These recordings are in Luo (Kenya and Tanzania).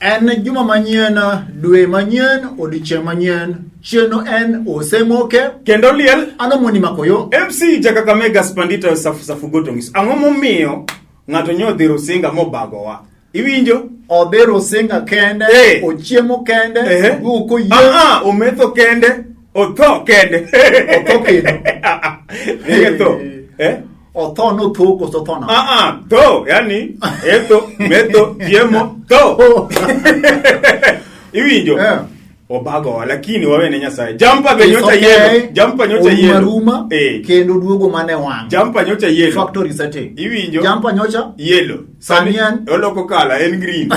En juma manyien, dwe manyien, odiechieng' manyien. Chieno en osemoke. Kendo liel. Ano moni makoyo. MC Jakakamega Spandita Safu Safu Gotongis. Ang'o momiyo ng'ato nyo odhi Rusinga mobagowa? Iwinjo? Odhi Rusinga kende, Eh. ochiemo kende, Ehe. oduogo koyie. Ah, ah, ometho kende, otho kende. Otho kendo. Nige tho. Eh? Otho notho koso tho na? Ah, ah, tho, yani etho, metho, chiemo, tho. Iwinjo? Eh. Obagowa, lakini wawene Nyasaye. Jampa be It's nyocha okay. yelo. Jampa nyocha Oruma yelo. ruma, Eh. kendo duogo mane wang'. Jampa nyocha yelo. Factory setting. Iwinjo? Jampa nyocha Yelo. Sani en? oloko kala en green.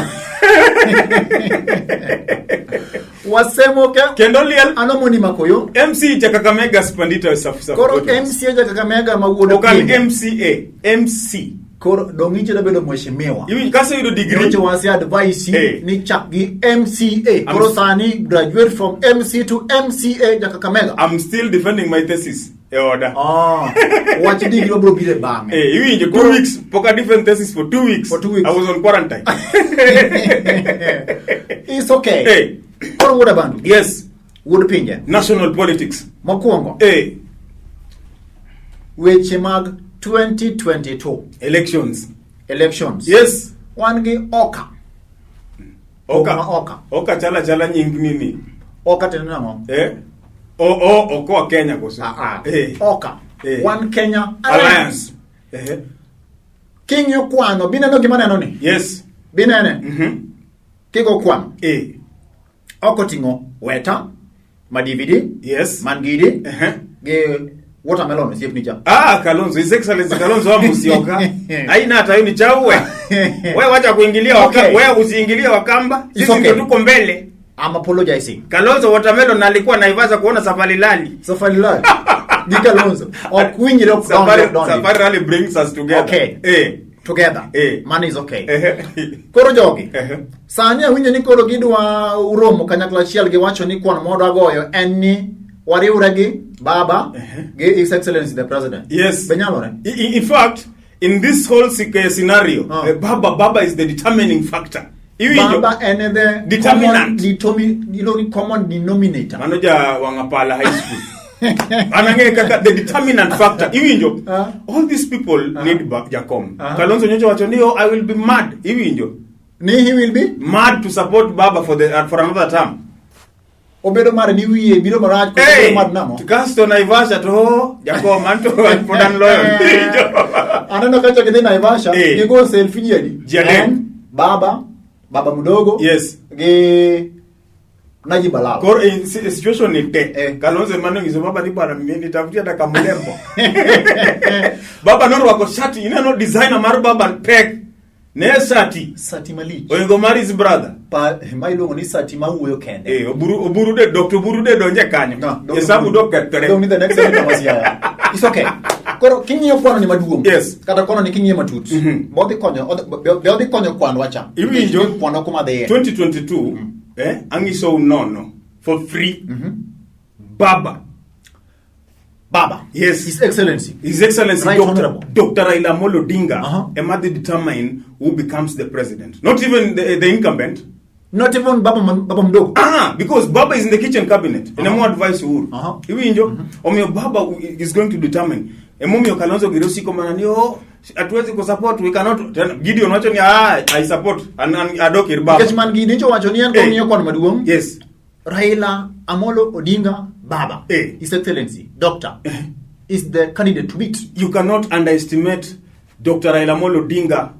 Wasemoke. Kendo liel. Ano moni makoyo. MC ja Kakamega Spandita Safu Safu. Koro Gotongis. MCA ja Kakamega ma wuod Ok an Okinyo. MCA, MC. Koro dong' ichira bedo mheshimiwa. Iwinjo kase yudo degree. Nyocha wase advise Eh. ni chak gi MCA. Koro sani graduate from MC to MCA ja Kakamega. I'm still defending my thesis e oda. Ah, wach degree wabro biro e bang'e. Eh, iwinjo 2 weeks pok a defend thesis for 2 weeks. For 2 weeks. I was on quarantine. It's okay. Eh. Koro wuod Abandu. Yes. Wuod Pinje. National politics. Mokwongo. Eh. Weche mag 2022 Elections. elections. Yes. Wan gi Oka. Oka. Ma Oka. Oka chala chala nying nini. Oka tiende nang'o? Eh? O o okoa Kenya koso. Ah, ah. Eh. Oka. Eh. One Kenya Alliance. Alliance. Eh. King'iyo kwano, bineno gima neno ni? Yes. Binene? Mhm. Kigo kwano. Eh. Oko ting'o Weta, ma DVD, Yes. man gidi, Eh. gi watermelon osiepni cha. Ah, Kalonzo, His Excellency Kalonzo wa Musyoka. Haina hata hiyo ni chawe. Wewe wacha kuingilia waka, Okay. wewe usiingilie Wakamba. It's Sisi okay. ndio tuko mbele. I'm apologizing. Kalonzo watermelon alikuwa Naivasha kuona Safari Rally. Safari Rally. Gi Kalonzo. Ok winjre ok down, Safari, ok down. Safari Rally brings us together. Okay. Eh. Together. Eh. Money is okay. Eh. Koro jogi. Eh. Sani awinjo ni koro gidwa romo kanyakla achiel giwacho ni kwan mwadwa goyo en ni wariwre gi baba gi His Excellency the President. Yes. Be nyalore? In fact, in this whole scenario, Ah. Baba is the determining factor. Iwinjo? Baba en the Determinant. common, iluongo ni common denominator. Mano ja Wangapala High School. An ang'e kaka the determinant factor. Iwinjo? Ah. All these people need Jakom. Ah. Kalonzo nyocha wacho ni oh, I will be mad. Iwinjo? Ni he will be Mad to support Baba for another term. obedo mar ni wiye biro marach koso Hey, obedo mar nang'o? kasto Naivasha to oh, Jakom anto pod an loyal. Iwinjo? Aneno kacha gidhi Naivasha Eh. gigo selfie ji adi? Ji adek. En, baba, baba mdogo Yes. gi Najib Balala. Koro in situation ni te. Eh. Kalonzo mano nyiso baba ni bwana mimi nitafutia hata kamlembo. Baba norwako shati, ineno designer mar baba pek. Ne shati. Sati malich. Oingo mar his brother. Pa, ma iluongo ni sati ma wuoyo kende. Eh, oburu de Dr. Oburu de donje kanyo. No, don't Hesabu dok kethore. Don't need the next senator was here. It's okay. Koro king'iyo kwano ni maduong'. Yes. Kata kwano ni king'iyo matut. Be odhi konyo be odhi konyo kwanwa cha. Iwinjo? Kwanwa kuma dhiye. 2022 angisou nono for free. Baba. Baba. Yes. His Excellency. His Excellency Right Dr. Honorable. Dr. Raila Amolo Odinga ema dhi determine who becomes the president. Not even the incumbent. Not even baba, baba mdogo. Ah, because Baba is in the kitchen cabinet. Uh-huh. Emo advice Uhuru. Iwinjo? Omiyo Baba is going to determine. Emomiyo Kalonzo gi Osiko mana ni oh, hatuwezi kusupport, we cannot. Tena Gideon wacho ni ah, I support an adok ir Baba. Nikech man gi nicho wacho ni en Eh. kong'iyo kwan maduong'. Yes. Raila Amolo Odinga Baba. Eh. His Excellency Doctor is the candidate to beat. You cannot underestimate Dr. Raila Amolo Odinga.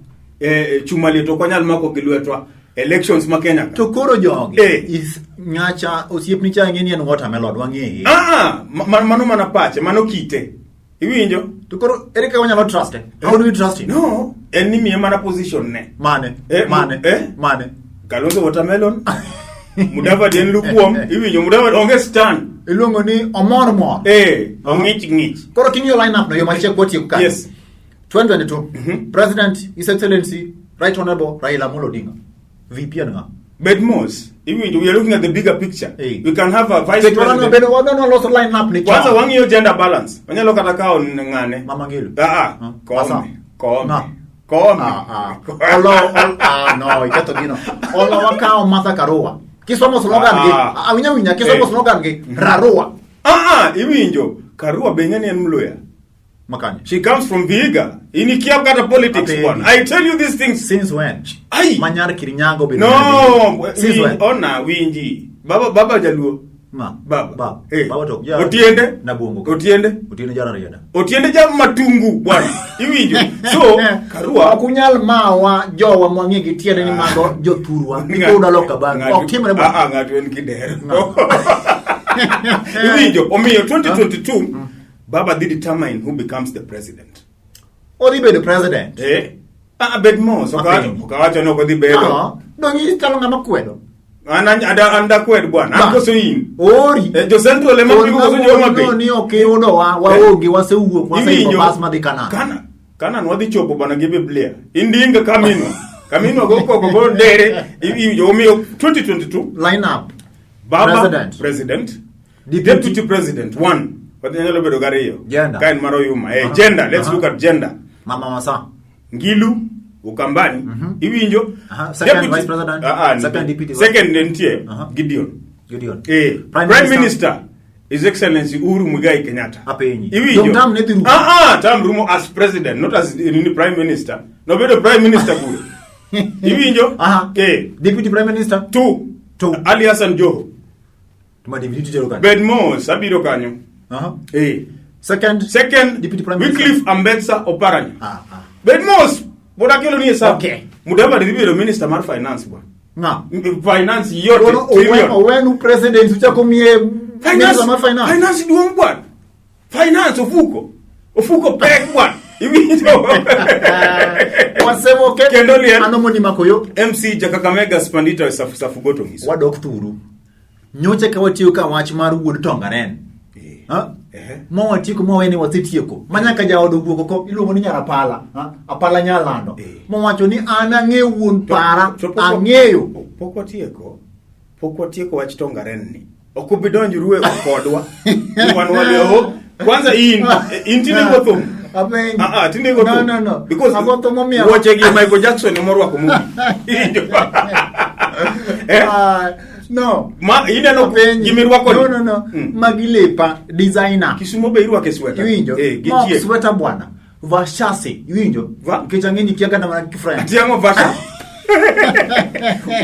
Chuma liet ok wanyal mako gi lwetwa elections ma Kenya ka. To koro jogi Eh. is ng'acha osiepni cha ng'e ni en watermelon wang'eye. Ah, mano mana pache, mano kite. Iwinjo? To koro ere kaka wanyalo trust e? How do we trust him? No, en ni miye mana position ne. Mane? Eh, Mane? eh? Mane? Kalonzo watermelon. Mudavadi en lukewarm. Iwinjo Mudavadi onge stand. Iluongo ni omor mor. Eh, ong'ich ng'ich. Koro king'iyo line up no yo machiek watieko kanyo. Yes. 2022 President His Excellency Right Honorable Raila Amolo Odinga. VP en ng'a? Bed mos. Iwinjo, we are looking at the bigger picture. Eh. We can have a vice Nikech wadwa president. bedo wadwa loso line up ni Kwanza chon. wang'iyo gender balance. Wanyalo kata kawo ng'ane. Mama Ngilo. Ah, ah. Huh? Asa. Koome. Koome. Ng'a? Koome. Ah, ah. Olo, ol, ah, no, iketho gino. Olo wakawo Martha Karua. Kisomo slogan gi, Ah. awinja winja, kisomo Eh. slogan gi, Rarua. Ah, ah, iwinjo. Karua be ing'e ni en Mluya. Makanye. She comes from Vihiga. In ikia kata politics Apenji. bwana. I tell you these things. Since when? Ai. Manyar Kirinyaga obedo No, nyar Vihiga. Since when? ona winji. Baba baba jaluo. Ma. Baba. Baba. Eh. Baba to. Ja. Otiende. Nabuongo. Otiende. Otiende jara rieda. Otiende ja matungu bwana. Iwinjo. So, Karua Ok unyal mawa jowa mwang'e gi tiende ni mago jothurwa. Ikuda loka bang. Ng'atu- Ok timre Ah, bwana. ah, ng'atu en kidero. Iwinjo. Omiyo 2022 Baba dhi determine who becomes the president. Odhi bedo president. Eh? Ah, bed mos. Ok Apenji. awacho- ok awacho ni ok odhi bedo. Ah, dong' ichalo ng'ama kwedo. An an dakwed bwana. An Ba. koso in. Ori. Eh, jo Central ema pingo koso jo Homa Bay. ni ok iyudowa, waonge, wasewuok, waseidho Iwinjo? bas madhi Canaan. Kana Canaan wadhi chopo bana gi Biblia. Indinga Kamino. Kamino go koko go dere. Iwinjo omiyo 2022 Line up. Baba President. President. Deputy. Deputy President one. Wadhi nyalo bedo gariyo. Gender. Ka en mar Oyuma. Eh, Aha. gender. Let's Aha. look at gender. Mama Masa. Ngilu Ukambani. Iwinjo. Aha. Second Vice President. Ah, ah, Second Deputy Vice- Second nitie Aha. Gideon. Gideon. Eh, Prime Prime, Minister. Minister. His Excellency Uhuru Muigai Kenyatta. Apenyi. Iwinjo. Dong term ne dhi rumo. Ah ah, term rumo as president, not as nini prime minister. Nobedo prime minister kure. Iwinjo? Aha. Eh, Deputy Prime Minister. two. Two. Ali Hassan Joho. To ma deputy tero kanyo. Bed mos, abiro kanyo. Aha. Eh. Second. Second, Deputy Prime Minister. Wycliffe Ambetsa Oparanya. Ah, ah. Bed mos, pod akelo ni hesabu. Okay. Mudavadi dhi bedo minister mar finance bwana. Ng'a? Finance yote. Kono trillion. owenu president uchako miye Finance, minister mar finance. finance duong' bwana. Finance ofuko. Ofuko pek bwana. Iwinjo. Wasemo ke Kendo liel. Ano moni makoyo. MC Jakakamega Spandita Safu Safu Goto Ngiso. Wadok turu. Nyocha ka watiyo ka wach mar wuod Tongaren. Eh. Ha? Ehe. Ma watieko ma wene wasetieko. Ma nyaka jaod owuok oko iluongo ni nyar Apala. Ha? Apala Nyalando. Eh. Mowacho ni an ang'eyo wuon para, To pok- ang'eyo. Pok watieko. Pok watieko wach Tongaren ni. Ok ubi donjru e kodwa. Ni wan waleo. Kwanza in in tinde go thum. Apenji. Ah ah tinde go No, thum. no, no. Because Ago thum momiyo. Wuoche gi Michael Jackson ema orwako mogik. Iwinjo? Eh? Ah, no. Ma ineno Apenji. gimirwako ni? No, no, no. Mm. Magi lepa designer. Kisumo be irwake sweta. Iwinjo? Eh, gi Ma ok chieng'. sweta bwana. Vashase. Iwinjo? Va? Nikech ang'e ni kia kata mana ki-French. Atiang'o vasha.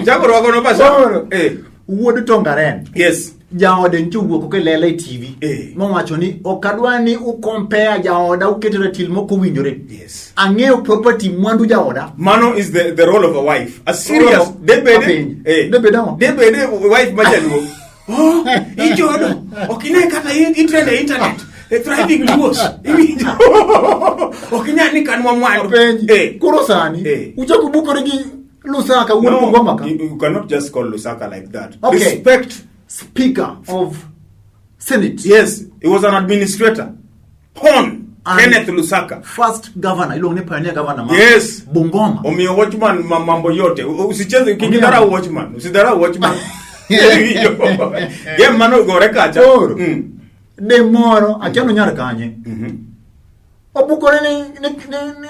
Uchako rwako no vasha. Koro, Eh. Wuod Tongaren. Yes. Jaode nyocha owuok oko e lela e TV. Eh. Mowacho ni ok adwa ni ukompea jaoda uketo ratil mok owinjore. Yes. Ang'eyo property mwandu jaoda. Mano is the role of a wife. A serious Role of- debede. Apenji. Eh. Debede ang'o? Debede wife majaluo. Oh, ijodo. Ok ine kata in trend e internet. E thriving Luos. Iwinjo. Ok inyal ni kanwa mwandu. Apenji. Eh. Koro sani Eh. uchako bukore gi Lusaka wuod No, Bungoma ka. you cannot just call Lusaka like that. Okay. Respect. Speaker of Senate. Yes, he was an administrator. Hon And- Kenneth Lusaka. First governor iluongo ni pioneer governor ma Yes. Bungoma. Omiyo watchman ma mambo yote. Usicheze ukidharau watchman. Usidharau watchman. Game mano ogore kacha. Koro. Mm. De moro akia nonyar kanye. Obukore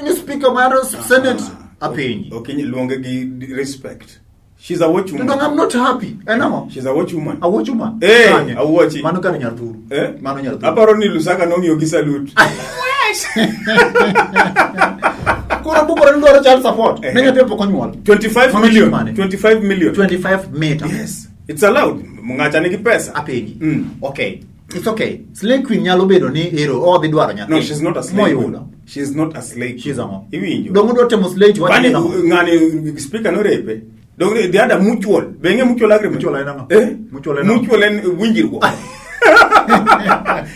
ni speaker mar Senate apenji. Ok luonge gi respect. She's a watchwoman. To I'm not happy. En ang'o? She's a watchwoman. A watchwoman. Eh, Kanye? awuochi. Mano kare nyar thuru. Eh? Mano nyar thuru. Aparo ni Lusaka nong'iyo gi salute. Koro bukore ni dwaro child support. Eh. Ne nyathi pok onyuol. 25 Mano million. mane? 25 million. 25 meter. Yes. It's allowed. Ng'acha nigi pesa. Apenji. Mm. Okay. It's okay. Slay queen nyalo bedo ni ero odhi dwaro nyathi. No, she's not a slay. queen. Moyudo. She's not a slay. queen. She's ang'o? Iwinjo. Dong udwa temo slay to wacho Kwani ni ang'o? ng'ani speaker norepe. Dong they had a mutual. Be ing'e mutual agreement? Mutual en ang'o? Eh? Mutual en ang'o? Mutual en winjruok.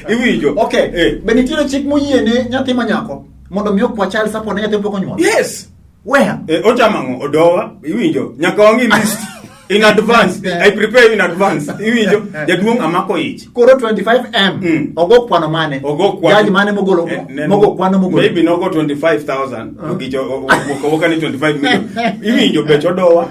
Iwinjo. Okay. Eh. Be nitiere chik moyiene nyathi ma nyako mondo mi okwa child support ne nyathi mapok onyuol? Yes. Where? Eh, ochamo ang'o? Odowa. Iwinjo. Nyaka wang'i list. In advance. I prepare in advance. Iwinjo. Jaduong' amako ich. Koro 25M ogo kwano mane? Ogo kwano. Jaji mane mogolo Eh, mogo kwano mogolo. Maybe nogo 25,000. To gicho owuok awuoka ni 25 million. Iwinjo bech odowa.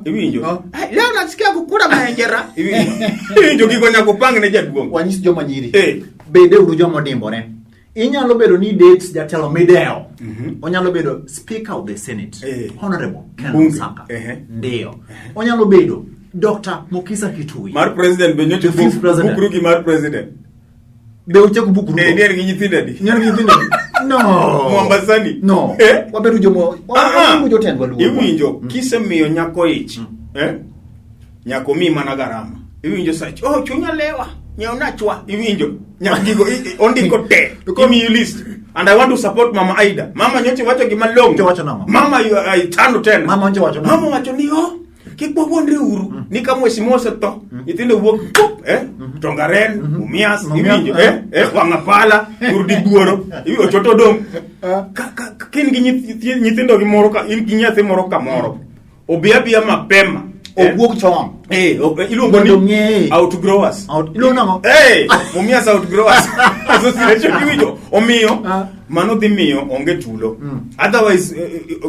Iwinjo. Ah. "Ai, Leo nasikia kukula maenjera. Iwinjo. Iwinjo gigo nyaka upang ne jaduong'. Wanyis joma nyiri. Eh. Bede uru joma odimbore. Inyalo bedo ni date jatelo midewo. Onyalo bedo Speaker of the Senate, Honorable Ken Bunge. Lusaka. Ndio. Onyalo bedo Dr. Mukisa Kitui. Mar president be nyocha The fifth president. bukru gi mar president. Be uchako bukru. Eh, ni en gi nyithindo adi? Nyalo nyithindo. No. Mombasani. No. Eh? Wabedo jomo Ah, wabedo jotendwa luor. Iwinjo kisemiyo nyako ich. Eh? Nyako mi mana garama. Iwinjo sa oh chunya lewa. Nyiewna chwa. Iwinjo. Nyaka gigo ondiko te. Imiyi list. And I want to support Mama Aida. Mama nyocha wacho gima long'o. Nyocha wacho nang'o? Mama you are tano tena. Mama nyocha wacho nang'o? Mama wacho ni oh kik wawuondre uru ni ka mheshimiwa osetho nyithindo wuok pup eh Tongaren Mumias Mumias, iwinjo eh. eh eh Wang'apala Urdi Buoro iwinjo Ochoto dong ka ka ka in gi nyithindo gi moro ka in gi nyathi moro kamoro obi abiya mapema eh? Owuok chon. Eh, iluongo Mondo ni ng'eye. outgrowers. Iluongo nang'o? Eh, Mumias outgrowers association iwinjo. Omiyo Ah. mano dhi miyo onge tulo. Otherwise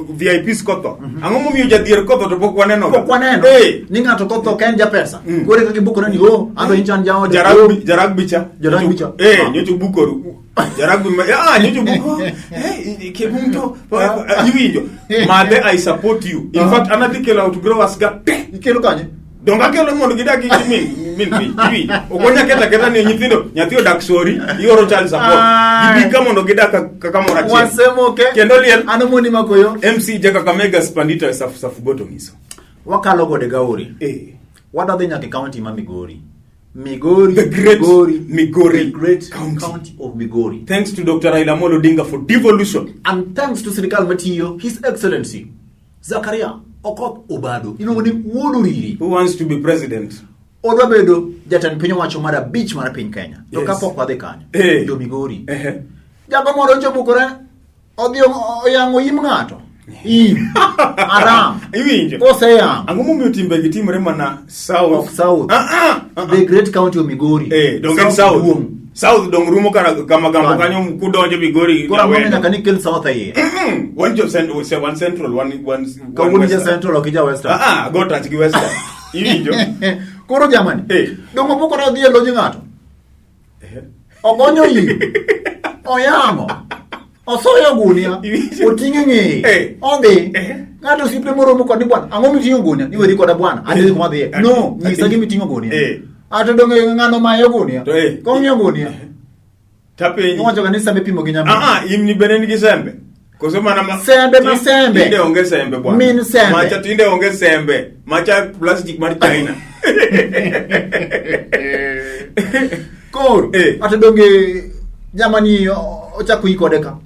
VIPs kotho. Ang'o momiyo jadhier kotho to pok waneno? Pok waneno. Eh, Ni ng'ato kotho ka en japesa. Koro kaka ibukore ni oh, anto in chan jaode. jaragbi jaragbi cha. Jaragbi cha. Eh, Ah. nyocha bukoru. Jaragbi ma ah nyocha buko. Eh, kebunto. Iwinjo. Madhe I support you. In fact anadhi kelo outgrowers ga te. Ikelo kanye? Donge akelo mondo gidag gi min piny iwinjo ok wanya keto aketa ni nyithindo nyathi odak sori ioro child support Ai. gibi ka mondo gidak kamoro achiel Wasemoke. Kendo liel. An omondi makoyo. MC ja Kakamega Spandita Safugoto ngiso Wakalo gode gaori. eh Wadwa dhi nyaka e county ma Migori. Migori, The great Migori, Migori the great County. county of Migori. Thanks to Dr. Raila Amolo Odinga for devolution. And thanks to sirikal matiyo, His Excellency Zakaria Okoth Obado, iluongo ni Wuod Oriri, Who wants to be president? odwa bedo jatend piny owacho mar abich mar piny Kenya. To Yes. kapok wadhi kanyo, Eh. jo Migori, Ehe. jago moro nchobukore odhi oyang'o im ng'ato. Im. Aram. Iwinjo? Koseyang'o. Ang'o momiyo timbegi timore mana South? Of South. Ah, ah, ah, ah. The great county of Migori. Eh, dong en South. duong'. South dong rumo kara kama gambo Kanyo. kanyo kudonjo Migori. Koro ang'o Nyawenda. nyaka ni kel South e iye. Mm, Wan jo one central, one Kawuono ja western. Central ok ija Western. Ah, ah, go touch gi western. Iwinjo? Koro jamani, Eh. dongo pok odhi e loj ng'ato. Ogonyo im. Oyang'o. Osoyo gunia. Iwinjo? Oting'e ng'eye. Eh. Odhi. Eh. Ng'ato osiepne moromo kod ni bwana, ang'o miting'o gunia? Ni weri koda bwana. Adhi kuma adhiye. Eh. No, nyisa gima iting'o gunia. Eh. Ato donge ng'ano mayo gunia. To, eh. Kong'iyo gunia. Tapenji. Iwacho ga ni sembe pimo gi nyamin. Ah, ah, imni bende nigi sembe. Koso mana ma Sembe ma sembe. Tinde onge sembe bwana. Min sembe. Macha tinde onge sembe. Macha plastic mar China. Koro, Eh. ato donge jamani ochako yi kode ka.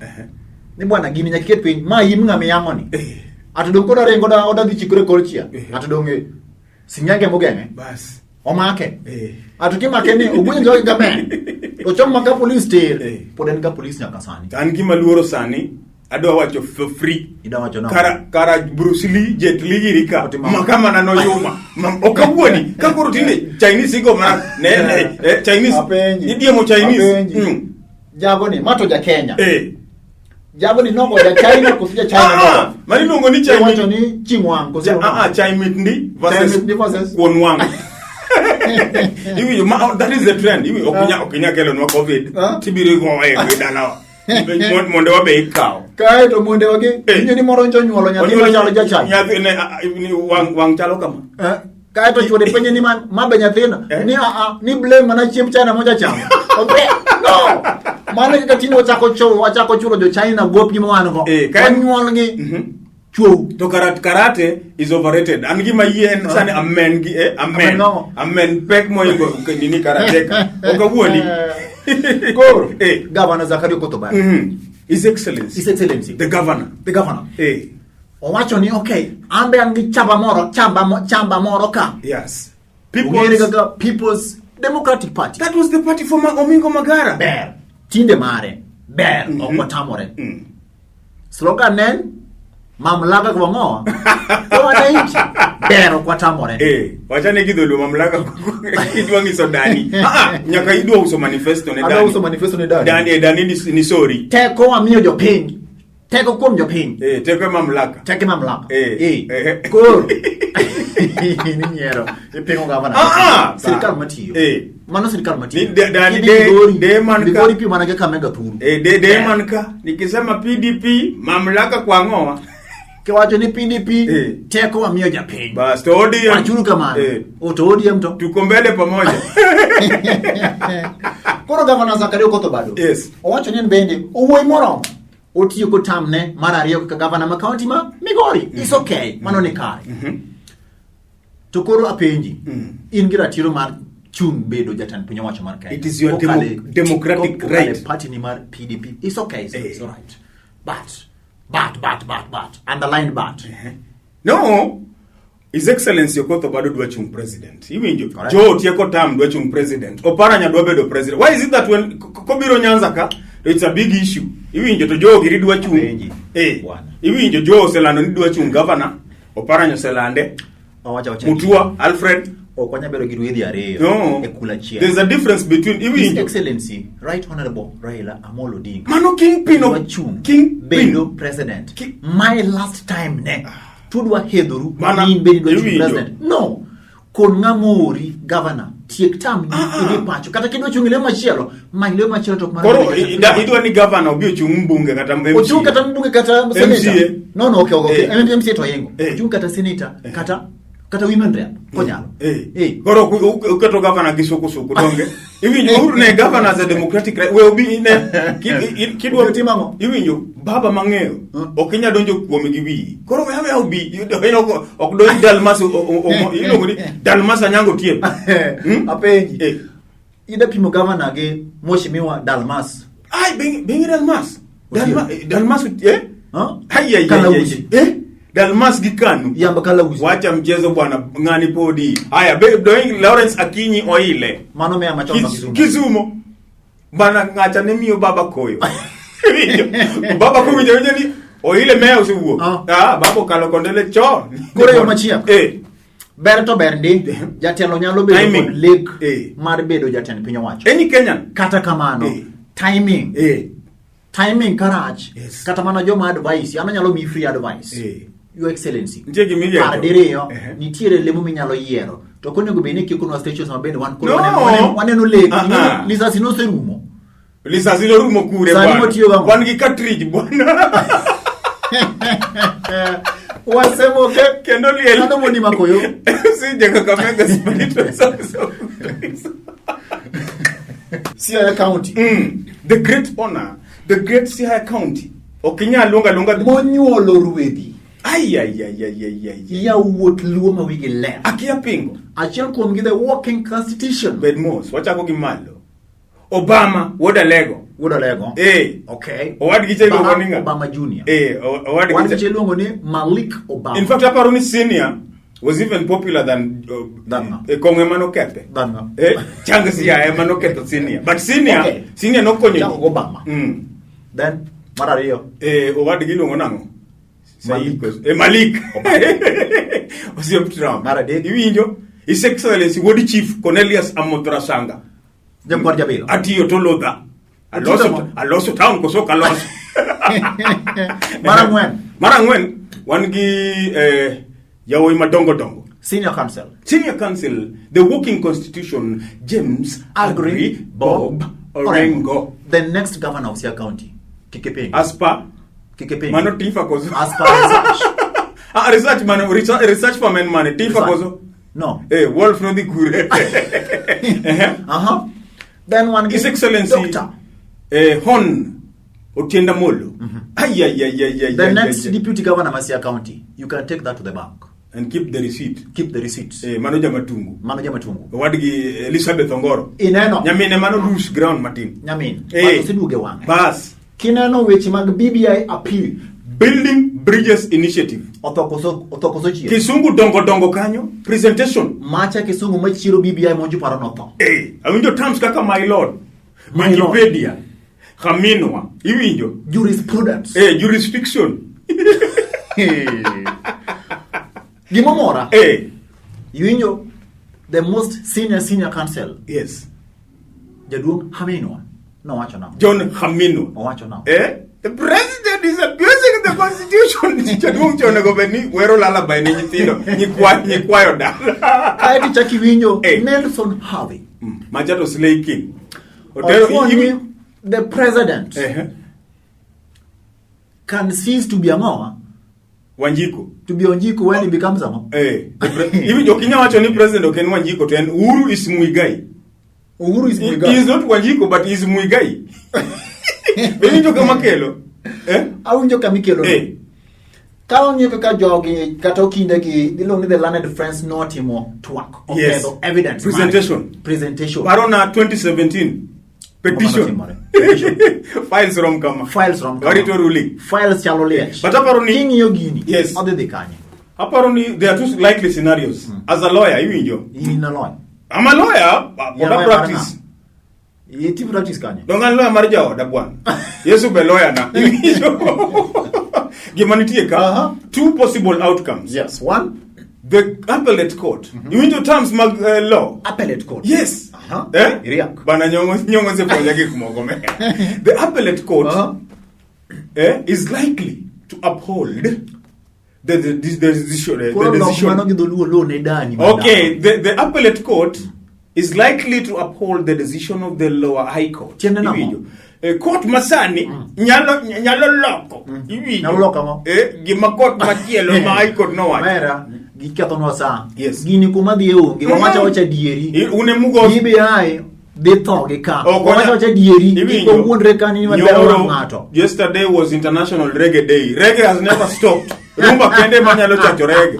Ni bwana gini nyaka iket piny, ma im ng'ama iyang'o ni. Eh. Ato dong koda ringo oda oda dhi chikore kor chia. Eh. Ato donge sinyange mogeng'e. Bas. Omake. Eh. Ato kimake ni ogwenyo jogi gamen. Ochom maka polis ter. Eh. Pod en ga polis nyaka sani. An gima luoro sani adwa wacho for free. Idwa wacho nang'o? Kara Bruce Lee, Jet Li giri ka. Otimo ang'o? Maka mana noyuma. Ok awuoni. Ka koro tinde Chinese igo mana ne ne Chinese. Apenji. Idiemo Chinese. Apenji. Jago ni ma to ja Kenya. Eh. Jago ni nogo ja China koso ja China Ah, nogo? mano iluongo ni Chinese. Iwacho ni Chingwang koso Ah, ah, Chai mit ndi versus Chai mit ndi versus- kuon wang'. Iwinjo ma that is the trend. Iwinjo ok inya kelonwa COVID. Ah. Tibiro igoye e dalawa. Mondo wabe ikaw. Kae to monde wagi Eh. winjo ni moro ncho nyuolo nyathi machalo jachai. Nyathi ne ah, ah, ni wang' chalo kama. Eh, kae to chuore penje ni ma be nyathina Eh? ni a a ni blame mana chiemb China mocha chamo. Okay. No. Mano kaka tinde wachako chulo jo China gopgi ma wan go. Eh, kae- Wanyuol gi Mhm. chwou. To karate is overrated. An gima yie en sani amen gi amen. Amen no. Amen pek moingo nini karateka. Ok awuondi. Koro Eh. Governor Zakaria Okoth Obado. His Excellency. His Excellency. The governor. The governor. Eh. Owacho ni okay, an be an gi chamba moro, chamba moro ka. Yes. Ong'ere kaka People's Democratic Party. That was the party for Omingo Magara. Ber. Tinde mare. Ber. Ok watamore. Slogan ne en mamlaka kwa ng'owa. Kwa wananchi. Ber ok watamore. Eh, wachane gi dholuo mamlaka idwa nyiso Dani. Ah, ah, nyaka idwa uso manifesto ne Adwa Dani. uso manifesto ne Dani. Dani, Dani ni sorry. Teko wamiyo jopiny. Teko kuom jopiny. Eh, teko e mamlaka. Teko e mamlaka. Eh. Eh. Eh. Koro. Ninyiero. Ipingo gavana. Ah, ah. Sirkal matiyo. Eh. Mano sirkal matiyo. Ni da- Kidhi de- Migori, de man ka- Migori pimo mana gi Kakamega thuru. Eh, de man ka nikisema PDP mamlaka kwa ng'owa. Kiwacho ni PDP Eh. teko wamiyo japiny. Bas to ODM. Wachuru kamano. Eh. O to ODM to. Tuko mbele pamoja. Koro gavana Zakaria Okoth Obado. Yes. Owacho ni en bende owuoyi moromo. Otieko tamne mar ariyo kaka gavana ma kaunti ma Migori. It's okay. Mano ni kare. To koro apenji. In gi ratiro mar chung' bedo jatend piny owacho mar Kenya. It is your Kokalo e- democratic kokalo e right. Party ni mar PDP. It's okay. It's, Eh. it's all right. But, underline but. No. His Excellency Okoth Obado dwa chung president. Iwinjo? Correct. Joe tieko term dwa chung president. Oparanya dwa bedo president. Why is it that when kobiro Nyanza ka to it's a big issue. Iwinjo to Joe giri dwa chung. Apenji, Eh. bwana. Iwinjo Joe oselando ni dwa chung governor. Oparanya oselande. Owacho awacha. Mutua, Alfred. Ok wanyal bedo gi rwedhi ariyo No. e kul achiel. There's a difference between His iwinjo. Excellency Right Honorable Raila Amolo Odinga. Mano kingpin Dwa of chung' kingpin. bedo president. Ki- My last time ne. Tudwa hedhoru Mana- ni in bende idwa chung' iwinjo. president. No. Kon ng'ama oori governor tiek term ni idhi pacho kata kidwa chung' e le machielo many le machielo to ok mar Koro bedo jatend piny idwa ni governor obi ochung' mbunge kata MCA. ochung' kata mbunge kata senator. MCA. No no okay okay. Eh. MCA to oingo. Eh. Ochung' kata senator kata women rep konyalo. Eh. Eh. Koro uketo governor gi suku suku donge. Iwinjo Uhuru ne governor as a democratic right. We obi ne kidwa Obi otim ang'o? Iwinjo baba mang'eyo Hmm. ok inyal donjo kuome gi wiyi. Koro we aweya obi ok donj Dalmas iluongo ni Dalmas Anyango Otieno. Hmm? Apenji. Eh. Ida pimo governor gi Mheshimiwa Dalmas. Ai bengi Dalmas. Otieno. Dalmas eh? Huh? Ai ai ai. Kalausi. Eh? Dalmas gi Kanu. Yamba Kalausi. Wacha mchezo bwana ng'ani podi. Haya doing Lawrence Akinyi Oile. Mano meya machon ma Kisumu. Kisumo. Bana ng'acha ne miyo baba koyo. Iwinjo? Baba kowinjo winjo ni Oile meya osewuok. Ah. Ah, baba okalo kondele chon. Koro yo machielo. Eh. Ber to ber ndi. Jatelo nyalo bedo Timing. kod lek Eh. mar bedo jatend piny owacho. Any Kenyan. Kata kamano, Eh. timing. Eh. Timing karach. Yes. Kata mana joma advice, an anyalo miyi free advice. Eh. Your Excellency. Nitie gima iriembo. Par diriyo, Ehe. nitiere lemo minyalo yiero. To ok onego bed ni kikonwa stations ma bende wan koro No. waneno lek. Ah, ah. Lisasi noserumo. Lisasi norumo kure Sani bwana. watiyo gang'o? Wan gi cartridge bwana. Wasemoke. Kendo liel. Mano mondi makoyo. Sije Kakamega Spiritual Service. Siaya County. The great honor, the great Siaya County. Ok inyal luongo aluonga. Monyuolo ruedhi. Ai ai ai ai ai ai. Yawuot Luo ma wigi ler. Akia pingo. Achiel kuomgi the walking constitution. Bed mos, wachako gi malo. Obama wuod Alego. Wuod Alego. Eh. Okay. Owadgi cha iluongo Barack ni ng'a? Obama Jr. Eh, owadgi Owadgi cha- cha iluongo ni Malik Obama. In fact, aparo ni senior was even popular than Than ng'a? kong'o ema nokethe. Than ng'a? Chang Siaya ema noketho senior. But senior, Okay. senior nokonyo. Chako gi Obama. Then mar ariyo. Owadgi iluongo nang'o? Malik. Malik. Osiep Trump. Mar adek. Iwinjo? His Excellency Wuod Chief Cornelius Amotra Sanga. Jakwar Jabilo. Atiyo to lodha. Atiyo Aloso town koso ok aloso. Mar ang'wen. Mar ang'wen wan gi yawuoyi madongo dongo. Senior Counsel. Senior Counsel, the working constitution, James Agri Agri Bob Orengo. The next governor of Siaya County. Kikipingi. As per Kikipingi. Mano Tifa koso. As per research. Research mano, research for men mane, Tifa Research. koso. No. Wolf nodhi kure. Then one His Excellency, Doctor. Hon Otiende Amollo. Ay, ay, ay, ay, ay, The ay, next ay, ay. deputy governor of Siaya County, you can take that to the bank. And keep the receipt. Keep the receipts. Mano Jamatungu. Mano Jamatungu. Owadgi Elizabeth Ongoro. Ineno. Nyamine mano loose ground matin. Nyamin. Mano oseduoge wang'e. Bas. Kineno weche mag BBI appeal. Building Bridges Initiative. Otho koso chier. Kisungu dongo dongo kanyo. Presentation. Macha kisungu machiero BBI monjo paro notho. Awinjo terms kaka my lord. My lord. Wikipedia. Khaminwa. Iwinjo. Jurisprudence. Jurisdiction. Gimomora. Iwinjo the most senior counsel. Yes. Jaduong' Khaminwa. Nowacho nang'o? John Khaminwa. Owacho nang'o? The president is abusing in the constitution. Jaduong' cha onego bed ni wero lullaby ne nyithindo, nyikwayo dala. Kaeto ichak iwinjo Eh. Nelson Havi. Macha to Slay King. Otero Ochuo ni the president Ehe. can cease to be ang'owa Wanjiko. to be Wanjiku when he becomes ang'o. Eh. Iwinjo ok inyal wacho ni president ok en Wanjiko to en Uhuru is Muigai. Uhuru is He Muigai. is not Wanjiko but he is Muigai. Be iwinjo kama kelo? Eh? Awinjo kama ikelo. Eh. Ka wang'iyo kaka jogi kata okindegi iluongo ni the learned friends notimo twak Yes. oketho evidence mare. Presentation. Presentation. Parona 2017 petition. Mano timore. Files rom kama. Files rom kama. Warito ruling. Files chalo liech. But aparo ni King'iyo gini. Yes. Odhi dhi kanye? Aparo ni there are two likely scenarios. As a lawyer, iwinjo. In a lawyer. I'm a lawyer, but Yeah, I lawyer practice. Iti practice kanye? Donge an lawyer mar jaoda bwana. Yesu be lawyer na. Iwinjo. Gima nitie ka, two possible outcomes. Yes. One, The appellate court. Iwinjo terms mag law. appellate court. Yes. Eh? Iriak. Bana nyongo osepuonja gik moko me. The appellate court is likely to uphold the decision. The Koro lok decision. mano gi dholuo lo ne dani. Okay, the appellate court is likely to uphold the decision of the lower high court. Tiende nang'o? Iwinjo? Court masani nyalo loko. Iwinjo? Nyalo loko ang'o? Gima court machielo ma high court nowacho. Mera, gikethonwa sa. Yes. Gini kuma dhi onge. Wawacho awacha adieri. Un emugo BBI dhi tho gi ka. Ok Wawacho awacha adieri. Iwinjo? Kik wawuondre ka ni maber Nyoro, wang' ng'ato. Yesterday was International Reggae Day. Reggae has never stopped. Rumba kende manyalo chacho reggae.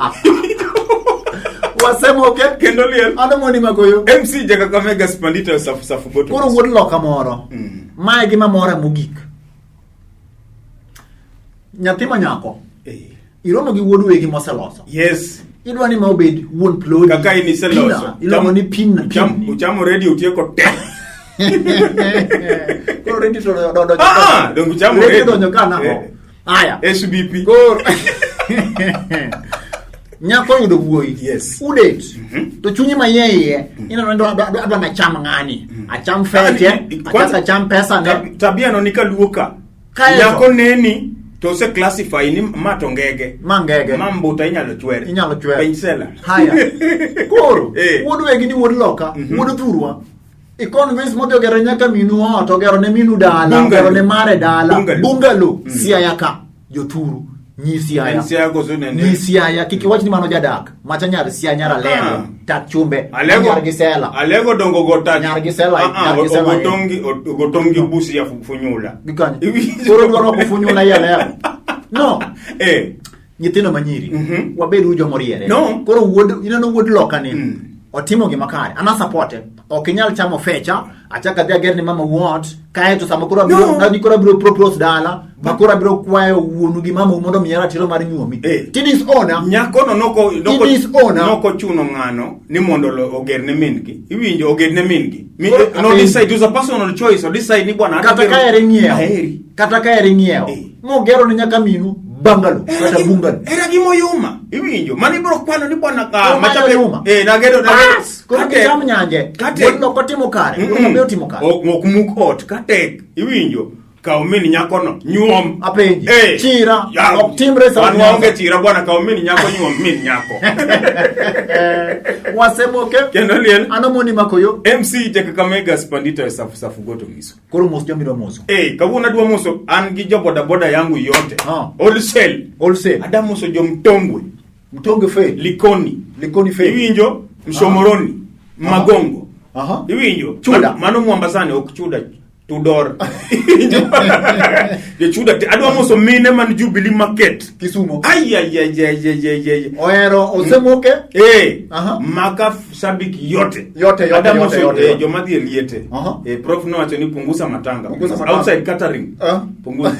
Wasemoke. Kendo liel. Ano mondi makoyo. MC Jakakamega Spandita Safu Safu Goto. Koro wuod loka moro. Mae gima mora mogik. Nyathi ma nyako. Iromo gi wuod wegi moseloso. Yes. Idwa ni ma obed wuon plodi. Kaka in iseloso. Pina. Iluongo ni pin pin. Uchamo radio utieko te. Koro redio to donjo. Ah, donge uchamo Radio redio. donjo ka nang'o? Aya. SBP. Koro nyako oyudo wuoyi. Yes. Udet. To chunyi ma iye iye ineno ni adwa nacham ng'ani. Acham feche, achak acham pesa ne. Tabia no ni kaluo ka. Kaeto. Nyako neni to ose classify ni ma to ngege. Ma ngege. Ma mbuta inyalo chwer. Inyalo chwer. Penj sela. Haya. Koro, wuod wegi ni wuod loka, wuod thurwa. I convince modhi ogero nyaka minu ot, ogero ne minu dala, Bungalow. ogero ne mare dala. Bungalow. Bungalow. Siaya ka. Jothuru. Nyi Siaya. En Siaya koso nene? Nyi Siaya. Kik iwach ni mano jadak. Macha nyar Siaya nyar Alego. Tak chumbe. Alego. Nyar gi Sela. Alego dongo go tach. Nyar gi Sela, nyar gi Sela. Ogotongi busi ya funyula. Gikanyo. Iwinjo? Koro dwaro kufunyula i Alego. No. Nyithindo manyiri. Wabed uru joma oriere. No. Koro wuod ineno wuod loka ni. Otimo gima kare. An asapote. Ok inyal chamo fecha, achak adhi ager ni mama wuot, kaeto sama koro abiro No. ni koro abiro propose dala, ma koro abiro kwayo wuonu gi mamau mondo omiya ratiro mar nyuomi. Tidis ona. Nyakono It is owner. noko chuno ng'ano ni mondo oger ne min-gi. Iwinjo oger ne min-gi. Koro No apenji. decide, it was a personal choice. O decide ni bwana Kata ka ere ng'iewo. Aheri. Kata ka ere ng'iewo. Mogero ne nyaka minu bungalow kata bungalow. Era gimoyuma. Iwinjo. Mano ibiro kwano ni bwana ka Koro macha mano yuma. Nagedo nagedo. Bas, koro Katek. gicham nyanje. Katek. Wuod loko timo kare. Wuod Mm-mm. Mabe otimo kare. Ok muk ot katek. Iwinjo. Kaw min nyakono nyuom. Apenji. Chira. Ok timre sa Wan Nyanza. waonge chira bwana kaw min nyako nyuom min nyako. Wasemoke. Kendo liel. Ano mondi makoyo. MC Jakakamega Spandita Safu Safu Goto Miso. Koro mos jomidwa moso. Kawuono adwa moso an gi jo boda boda yangu yote. Wholesale. Wholesale. Adwa moso jo Mtongwe. Mtongwe fe. Likoni. Likoni fe. Iwinjo Mshomoroni. Magongo. Iwinjo. Chuda. Mano Mwambasani ok chuda. Tudor. Iwinjo. Jo chuda te adwa moso mine man Jubilee Market. Kisumo. Ay ay ay ay ay ay ay. Ohero osemoke. Maka shabiki yote. Yote, yote, Adwa yote, moso, yote, yote. joma dhi e liete. Prof nowacho ni punguza matanga. Punguza matanga. Outside catering. Punguza.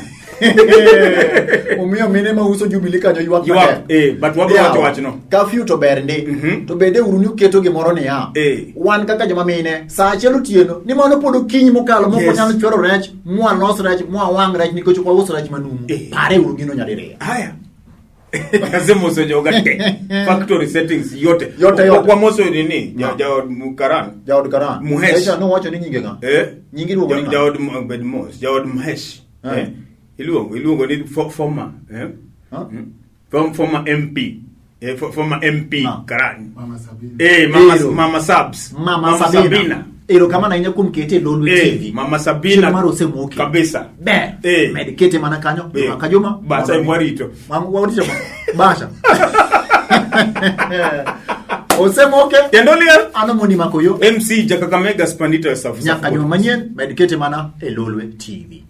Omiyo mine mauso Jubilee kanyo ywak Ywak, matek. but wabiro Yawa, wacho wachno. Curfew to ber ndi. To bede uru ni uketo gimoro niya. Wan kaka joma mine, saa achiel otieno, ni mano pod okinyi mokalo mok Yes. wanyal chwero rech, mwa los rech, mwa wang' rech nikech ok waus rech manumu. Pare uru gino nyadiriyo. Haya. Asemoso joga te. Factory settings yote. Yote, yote. Ok wamoso nini? Jaod Karan. Jaod Karan. Muhesh. Echa nowacho ni nyinge ng'a? Nyingi iluongo ni ng'a? Jaod bed mos. Jaod Mhesh. Iluongo iluongo ni former eh? Huh? Former MP. Former MP Ah. Karani. Mama Sabina. Mama, Ero. Mama Sabs. Mama, Sabina. Erokamano ahinya kuom kete e Lolwe TV. Mama Sabina. Chieng' mar osemoki. Kabisa. Ber. Med kete mana kanyo. Juma ka juma. Basa Mondo mi- emwarito. Warito. Basha. Osemoke. Kendo liel. Ano moni makoyo. MC Jakakamega Spandito Safu. Nyaka juma manyien med kete mana e Lolwe TV.